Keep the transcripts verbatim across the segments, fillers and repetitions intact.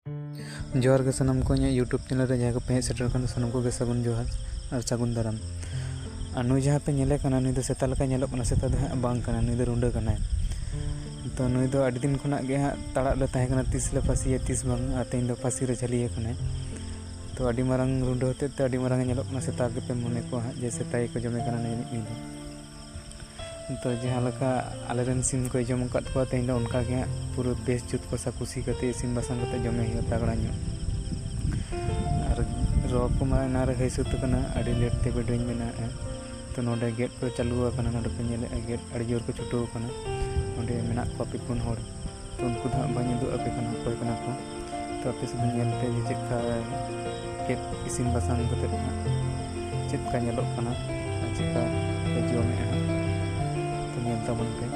ᱡᱚᱦᱟᱨ ᱜᱮ ᱥᱟᱱᱟᱢ ᱠᱚ, ᱤᱧᱟᱹᱜ YouTube ᱪᱮᱱᱮᱞ ᱨᱮ ᱡᱟᱦᱟᱸᱭ ᱠᱚᱯᱮ ᱦᱮᱡ ᱥᱮᱴᱮᱨ ᱟᱠᱟᱱᱟ, ᱥᱟᱱᱟᱢ ᱠᱚᱜᱮ ᱥᱟᱹᱜᱩᱱ ᱡᱚᱦᱟᱨ ᱟᱨ ᱥᱟᱹᱜᱩᱱ ᱫᱟᱨᱟᱢ᱾ ᱟᱨ ᱱᱩᱭ ᱡᱟᱦᱟᱸ ᱯᱮ ᱧᱮᱞᱮ ᱠᱟᱱᱟ, ᱱᱩᱭ ᱫᱚ ᱥᱮᱛᱟ ᱞᱮᱠᱟ ᱧᱮᱞᱚᱜ ᱠᱟᱱᱟ, ᱥᱮᱛᱟ ᱫᱚ ᱦᱟᱸᱜ ᱵᱟᱝ ᱠᱟᱱᱟ, ᱱᱩᱭ ᱫᱚ ᱨᱩᱸᱰᱟᱹ ᱠᱟᱱᱟᱭ᱾ ᱛᱚ ᱱᱩᱭ ᱫᱚ ᱟᱹᱰᱤ ᱫᱤᱱ ᱠᱷᱚᱱᱟᱜ ᱜᱮ ᱦᱟᱸᱜ ᱛᱟᱲᱟᱜ ᱨᱮ ᱛᱟᱦᱮᱸ ᱠᱟᱱᱟ, ᱛᱤᱥ ᱞᱮ ᱯᱷᱟᱹᱥᱤᱭᱟ ᱛᱤᱥ ᱵᱟᱝ, ᱟᱨ ᱛᱮᱦᱮᱧ ᱫᱚ ᱯᱷᱟᱹᱥᱤ ᱨᱮ ᱡᱷᱟᱹᱞᱤ ᱟᱠᱟᱱᱟᱭ᱾ ᱛᱚ ᱟᱹᱰᱤ ᱢᱟᱨᱟᱝ ᱨᱩᱸᱰᱟᱹ ᱦᱚᱛᱮᱡ ᱛᱮ ᱟᱹᱰᱤ ᱢᱟᱨᱟᱝ ᱮ ᱧᱮᱞᱚᱜ ᱠᱟᱱᱟ, ᱥᱮᱛᱟ ᱜᱮᱯᱮ ᱢᱚᱱᱮ ᱠᱚᱣᱟ ᱦᱟᱸᱜ ᱡᱮ ᱥᱮᱛᱟ ᱜᱮᱠᱚ ᱡᱚᱢᱮ ᱠᱟᱱᱟ ᱱᱩᱭ ᱫᱚ᱾ ᱛᱚ ᱡᱟᱦᱟᱸ ᱞᱮᱠᱟ ᱟᱞᱮᱨᱮᱱ ᱥᱤᱢ ᱠᱚᱭ ᱡᱚᱢ ᱟᱠᱟᱫ ᱠᱚᱣᱟ, ᱛᱮᱦᱮᱧ ᱫᱚ ᱚᱱᱠᱟ ᱜᱮ ᱦᱟᱸᱜ ᱯᱩᱨᱟᱹ ᱵᱮᱥ ᱡᱩᱛ ᱠᱚᱥᱟ ᱠᱩᱥᱤ ᱠᱟᱛᱮ ᱤᱥᱤᱱ ᱵᱟᱥᱟᱝ ᱠᱟᱛᱮ ᱡᱚᱢᱮ ᱦᱩᱭᱩᱜᱼᱟ ᱛᱟᱜᱲᱟ ᱧᱚᱜ᱾ ᱟᱨ ᱨᱚ ᱠᱚᱢᱟ ᱮᱱᱟᱝ ᱨᱮ ᱦᱩᱭ ᱥᱟᱹᱛ ᱟᱠᱟᱱᱟ, ᱟᱹᱰᱤ ᱞᱮᱴ ᱛᱮ ᱵᱷᱤᱰᱤᱭᱳᱧ ᱵᱮᱱᱟᱣᱮᱫᱼᱟ᱾ ᱛᱚ ᱱᱚᱰᱮ ᱜᱮᱫ ᱠᱚ ᱪᱟᱹᱞᱩ ᱟᱠᱟᱱᱟ, ᱱᱚᱰᱮ ᱯᱮ ᱧᱮᱞᱮᱫᱼᱟ ᱜᱮᱫ ᱟᱹᱰᱤ ᱡᱳᱨ ᱠᱚ ᱪᱷᱩᱴᱟᱹᱣ ᱟᱠᱟᱱᱟ᱾ ᱱᱚᱰᱮ ᱢᱮᱱᱟᱜ ᱠᱚᱣᱟ ᱯᱮ ᱯᱩᱱ ᱦᱚᱲ, ᱛᱚ ᱩᱱᱠᱩ ᱫᱚ ᱦᱟᱸᱜ ᱵᱟᱹᱧ ᱩᱫᱩᱜ ᱟᱯᱮ ᱠᱟᱱᱟ ᱚᱠᱚᱭ ᱠᱟᱱᱟ ᱠᱚ᱾ ᱛᱚ ᱟᱯᱮ ᱥᱩᱫᱷᱩ ᱧᱮᱞ ᱯᱮ ᱡᱮ ᱪᱮᱫ ᱞᱮᱠᱟ ᱜᱮᱫ ᱤᱥᱤᱱ ᱵᱟᱥᱟᱝ ᱠᱟᱛᱮᱫ ᱦᱟᱸᱜ ᱪᱮᱫ ᱞᱮᱠᱟ ᱧᱮᱞᱚᱜ ᱠᱟᱱᱟ ᱟᱨ ᱪᱮᱫ ᱞᱮᱠᱟ ᱯᱮ ᱡᱚᱢᱮᱫᱼᱟ ᱦᱟᱸᱜ, ᱛᱚ ᱧᱮᱞ ᱛᱟᱵᱚᱱ ᱯᱮ᱾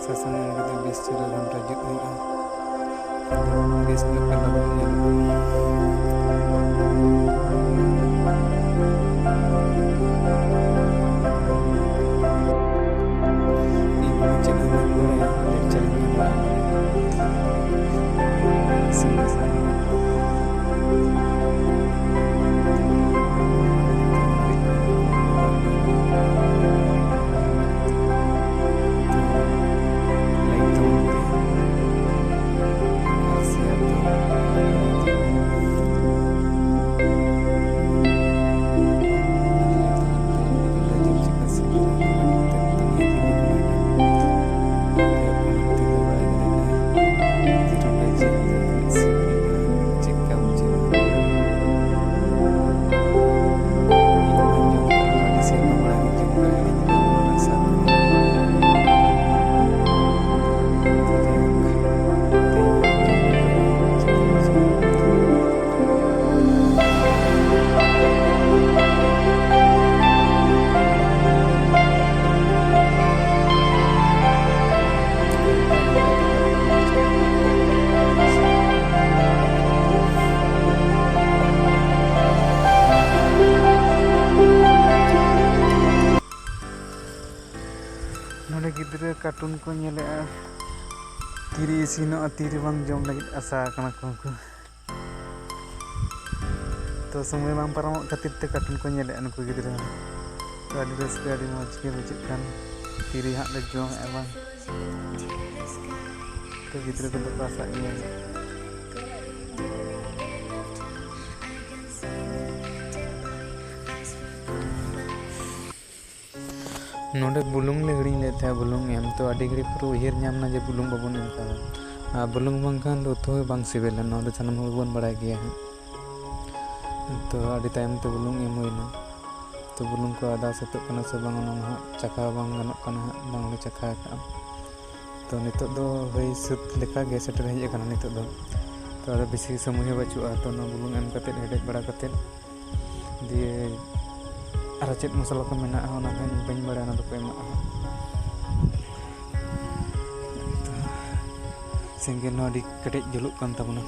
ᱥᱟᱥᱟᱝ ᱮᱢ ᱠᱟᱛᱮ ᱵᱮᱥ ᱪᱮᱦᱨᱟ ᱜᱷᱟᱱᱴᱟ ᱡᱩᱛ ᱦᱩᱭᱩᱜᱼᱟ᱾ ᱵᱮᱥ ᱧᱚᱜ ᱠᱟᱞᱟᱨ ᱧᱮᱞᱚᱜᱼᱟ᱾ ᱤᱧ ᱦᱚᱸ ᱪᱮᱫ ᱦᱚᱸ ᱵᱟᱹᱧ ᱵᱟᱲᱟᱭᱟ, ᱞᱮᱠᱪᱟᱨ ᱤᱧ ᱧᱟᱢᱟ᱾ ᱤᱥᱤᱱ ᱵᱟᱥᱟᱝ ᱦᱚᱸ᱾ ᱱᱚᱰᱮ ᱜᱤᱫᱽᱨᱟᱹ ᱠᱟᱨᱴᱩᱱ ᱠᱚ ᱧᱮᱞᱮᱜᱼᱟ, ᱛᱤᱨᱮ ᱤᱥᱤᱱᱚᱜᱼᱟ, ᱛᱤᱨᱮ ᱵᱟᱝ ᱡᱚᱢ ᱞᱟᱹᱜᱤᱫ ᱟᱥᱟ ᱟᱠᱟᱱᱟ ᱠᱚ ᱩᱱᱠᱩ᱾ ᱛᱚ ᱥᱚᱢᱚᱭ ᱵᱟᱝ ᱯᱟᱨᱚᱢᱚᱜ ᱠᱷᱟᱹᱛᱤᱨ ᱛᱮ ᱠᱟᱨᱴᱩᱱ ᱠᱚ ᱧᱮᱞᱮᱜᱼᱟ ᱱᱩᱠᱩ ᱜᱤᱫᱽᱨᱟᱹ᱾ ᱛᱚ ᱟᱹᱰᱤ ᱨᱟᱹᱥᱠᱟᱹ, ᱟᱹᱰᱤ ᱢᱚᱡᱽ ᱜᱮ ᱵᱩᱡᱷᱟᱹᱜ ᱠᱟᱱ, ᱛᱤᱨᱮ ᱦᱟᱸᱜ ᱞᱮ ᱡᱚᱢᱮᱜᱼᱟ ᱵᱟᱝ᱾ ᱛᱚ ᱜᱤᱫᱽᱨᱟᱹ ᱠᱚᱫᱚ ᱠᱚ ᱟᱥᱟᱜ ᱜᱮᱭᱟ᱾ ᱱᱚᱰᱮ ᱵᱩᱞᱩᱝ ᱞᱮ ᱦᱤᱲᱤᱧ ᱞᱮᱫ ᱛᱟᱦᱮᱸᱫ, ᱵᱩᱞᱩᱝ ᱮᱢ᱾ ᱛᱚ ᱟᱹᱰᱤ ᱜᱷᱟᱹᱲᱤᱡ ᱯᱚᱨᱮ ᱩᱭᱦᱟᱹᱨ ᱧᱟᱢ ᱮᱱᱟ ᱡᱮ ᱵᱩᱞᱩᱝ ᱵᱟᱵᱚᱱ ᱮᱢ ᱠᱟᱣᱫᱟ᱾ ᱟᱨ ᱵᱩᱞᱩᱝ ᱵᱟᱝᱠᱷᱟᱱ ᱫᱚ ᱩᱛᱩ ᱦᱚᱸ ᱵᱟᱝ ᱥᱤᱵᱤᱞᱟ, ᱱᱚᱣᱟ ᱫᱚ ᱥᱟᱱᱟᱢ ᱦᱚᱲ ᱜᱮᱵᱚᱱ ᱵᱟᱲᱟᱭ ᱜᱮᱭᱟ ᱦᱟᱸᱜ᱾ ᱛᱚ ᱟᱹᱰᱤ ᱛᱟᱭᱚᱢ ᱛᱮ ᱵᱩᱞᱩᱝ ᱮᱢ ᱦᱩᱭᱱᱟ᱾ ᱛᱚ ᱵᱩᱞᱩᱝ ᱠᱚ ᱟᱫᱟ ᱥᱟᱹᱛᱟᱹᱜ ᱠᱟᱱᱟ ᱥᱮ ᱵᱟᱝ, ᱚᱱᱟ ᱢᱟ ᱦᱟᱸᱜ ᱪᱟᱠᱷᱟ ᱵᱟᱝ ᱜᱟᱱᱚᱜ ᱠᱟᱱᱟ ᱦᱟᱸᱜ, ᱵᱟᱝᱞᱮ ᱪᱟᱠᱷᱟ ᱟᱠᱟᱫᱼᱟ᱾ ᱛᱚ ᱱᱤᱛᱚᱜ ᱫᱚ ᱦᱩᱭ ᱥᱟᱹᱛ ᱞᱮᱠᱟ ᱜᱮ ᱥᱮᱴᱮᱨ ᱦᱮᱡ ᱟᱠᱟᱱᱟ ᱱᱤᱛᱚᱜ ᱫᱚ᱾ ᱛᱚ ᱟᱫᱚ ᱵᱮᱥᱤ ᱥᱚᱢᱚᱭ ᱦᱚᱸ ᱵᱟᱹᱪᱩᱜᱼᱟ᱾ ᱛᱚ ᱱᱚᱣᱟ ᱵᱩᱞᱩᱝ ᱮᱢ ᱠᱟᱛᱮᱫ, ᱦᱮᱰᱮᱡ ᱵᱟᱲᱟ ᱠᱟᱛᱮᱫ, ᱫᱤᱭᱮ ᱟᱨᱚ ᱪᱮᱫ ᱢᱚᱥᱞᱟ ᱠᱚ ᱢᱮᱱᱟᱜᱼᱟ, ᱚᱱᱟ ᱦᱚᱸ ᱤᱧ ᱵᱟᱹᱧ ᱵᱟᱲᱟᱭᱟ, ᱚᱱᱟ ᱫᱚᱠᱚ ᱮᱢᱟᱜᱼᱟ ᱦᱟᱸᱜ᱾ ᱥᱮᱸᱜᱮᱞ ᱦᱚᱸ ᱟᱹᱰᱤ ᱠᱮᱴᱮᱡ ᱡᱩᱞᱩᱜ ᱠᱟᱱ ᱛᱟᱵᱚᱱᱟ᱾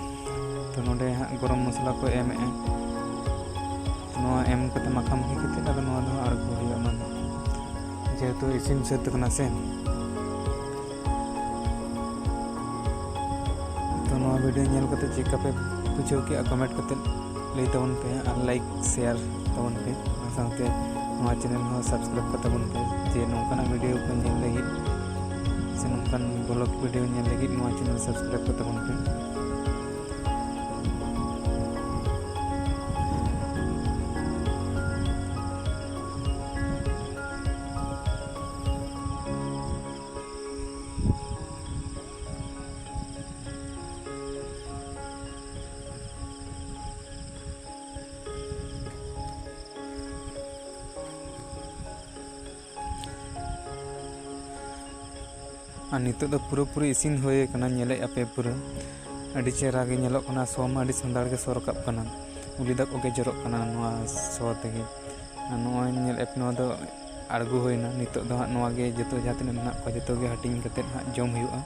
ᱛᱚ ᱱᱚᱰᱮ ᱦᱟᱸᱜ ᱜᱚᱨᱚᱢ ᱢᱚᱥᱞᱟ ᱠᱚ ᱮᱢᱮᱜᱼᱟ, ᱱᱚᱣᱟ ᱮᱢ ᱠᱟᱛᱮ ᱢᱟᱠᱷᱟ ᱢᱟᱠᱷᱤ ᱠᱟᱛᱮ ᱟᱫᱚ ᱱᱚᱣᱟ ᱫᱚ ᱦᱟᱸᱜ ᱟᱬᱜᱚ ᱦᱩᱭᱩᱜᱼᱟ, ᱚᱱᱟ ᱫᱚ ᱡᱮᱦᱮᱛᱩ ᱤᱥᱤᱱ ᱥᱟᱹᱛ ᱠᱟᱱᱟ ᱥᱮ᱾ ᱛᱚ ᱱᱚᱣᱟ ᱵᱷᱤᱰᱤᱭᱳ ᱧᱮᱞ ᱠᱟᱛᱮ ᱪᱮᱫ ᱞᱮᱠᱟ ᱯᱮ ᱵᱩᱡᱷᱟᱹᱣ ᱠᱮᱜᱼᱟ, ᱠᱚᱢᱮᱱᱴ ᱠᱟᱛᱮ ᱞᱟᱹᱭ ᱛᱟᱵᱚᱱ ᱯᱮ ᱟᱨ ᱞᱟᱭᱤᱠ ᱥᱮᱭᱟᱨ ᱛᱟᱵᱚᱱ ᱯᱮ, ᱚᱱᱟ ᱥᱟᱶᱛᱮ ᱱᱚᱣᱟ ᱪᱮᱱᱮᱞ ᱦᱚᱸ ᱥᱟᱵᱥᱠᱨᱟᱭᱤᱵ ᱠᱟᱛᱟ ᱵᱚᱱ ᱯᱮ, ᱡᱮ ᱱᱚᱝᱠᱟᱱᱟᱜ ᱵᱷᱤᱰᱤᱭᱳ ᱠᱚ ᱧᱮᱞ ᱞᱟᱹᱜᱤᱫ ᱥᱮ ᱱᱚᱝᱠᱟᱱ ᱵᱞᱚᱜ ᱵᱷᱤᱰᱤᱭᱳ ᱧᱮᱞ ᱞᱟᱹᱜᱤᱫ ᱱᱚᱣᱟ ᱪᱮᱱᱮᱞ ᱥᱟᱵᱥᱠᱨᱟᱭᱤᱵ ᱠᱟᱛᱟ ᱵᱚᱱ ᱯᱮ᱾ ᱟᱨ ᱱᱤᱛᱚᱜ ᱫᱚ ᱯᱩᱨᱟᱹᱯᱩᱨᱤ ᱤᱥᱤᱱ ᱦᱩᱭ ᱟᱠᱟᱱᱟ, ᱧᱮᱞᱮᱫ ᱟᱯᱮ ᱯᱩᱨᱟᱹ ᱟᱹᱰᱤ ᱪᱮᱦᱨᱟ ᱜᱮ ᱧᱮᱞᱚᱜ ᱠᱟᱱᱟ, ᱥᱚ ᱢᱟ ᱟᱹᱰᱤ ᱥᱟᱱᱫᱟᱲ ᱜᱮ ᱥᱚ ᱨᱟᱠᱟᱵ ᱠᱟᱱᱟ, ᱩᱞᱤ ᱫᱟᱜ ᱠᱚᱜᱮ ᱡᱚᱨᱚᱜ ᱠᱟᱱᱟ ᱱᱚᱣᱟ ᱥᱚ ᱛᱮᱜᱮ᱾ ᱟᱨ ᱱᱚᱜᱼᱚᱭ ᱧᱮᱞᱮᱫ ᱯᱮ, ᱱᱚᱣᱟ ᱫᱚ ᱟᱬᱜᱚ ᱦᱩᱭᱱᱟ᱾ ᱱᱤᱛᱚᱜ ᱫᱚ ᱦᱟᱸᱜ ᱱᱚᱣᱟ ᱜᱮ ᱡᱚᱛᱚ ᱡᱟᱦᱟᱸ ᱛᱤᱱᱟᱹᱜ ᱢᱮᱱᱟᱜ ᱠᱚᱣᱟ ᱡᱚᱛᱚ ᱜᱮ ᱦᱟᱹᱴᱤᱧ ᱠᱟᱛᱮᱫ ᱦᱟᱸᱜ ᱡᱚᱢ ᱦᱩᱭᱩᱜᱼᱟ᱾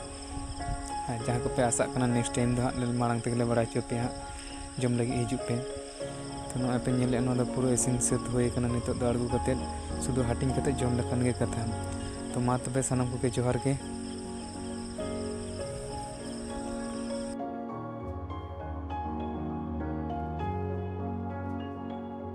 ᱟᱨ ᱡᱟᱦᱟᱸ ᱠᱚᱯᱮ ᱟᱥᱟᱜ ᱠᱟᱱᱟ ᱱᱮᱠᱥᱴ ᱴᱟᱭᱤᱢ ᱫᱚ ᱦᱟᱸᱜ ᱞᱮ ᱢᱟᱲᱟᱝ ᱛᱮᱜᱮ ᱞᱮ ᱵᱟᱲᱟᱭ ᱦᱚᱪᱚ ᱯᱮᱭᱟ ᱦᱟᱸᱜ, ᱡᱚᱢ ᱞᱟᱹᱜᱤᱫ ᱦᱤᱡᱩᱜ ᱯᱮ᱾ ᱛᱚ ᱱᱚᱜᱼᱚᱭ ᱯᱮ ᱧᱮᱞᱮᱫᱼᱟ, ᱱᱚᱣᱟ ᱫᱚ ᱯᱩᱨᱟᱹ ᱤᱥᱤᱱ ᱥᱟᱹᱛ ᱦᱩᱭ ᱟᱠᱟᱱᱟ᱾ ᱱᱤᱛᱚᱜ ᱫᱚ ᱟᱬᱜᱚ ᱠᱟᱛᱮᱫ ᱥᱩᱫᱷᱩ ᱦᱟᱹᱴᱤᱧ ᱠᱟᱛᱮᱫ ᱡᱚᱢ ᱞᱮᱠᱷᱟᱱ ᱜᱮ ᱠᱟᱛᱷᱟ᱾ ᱛᱚ ᱢᱟ ᱛᱚᱵᱮ ᱥᱟᱱᱟᱢ ᱠᱚᱜᱮ ᱡᱚᱦᱟᱨ ᱜᱮ᱾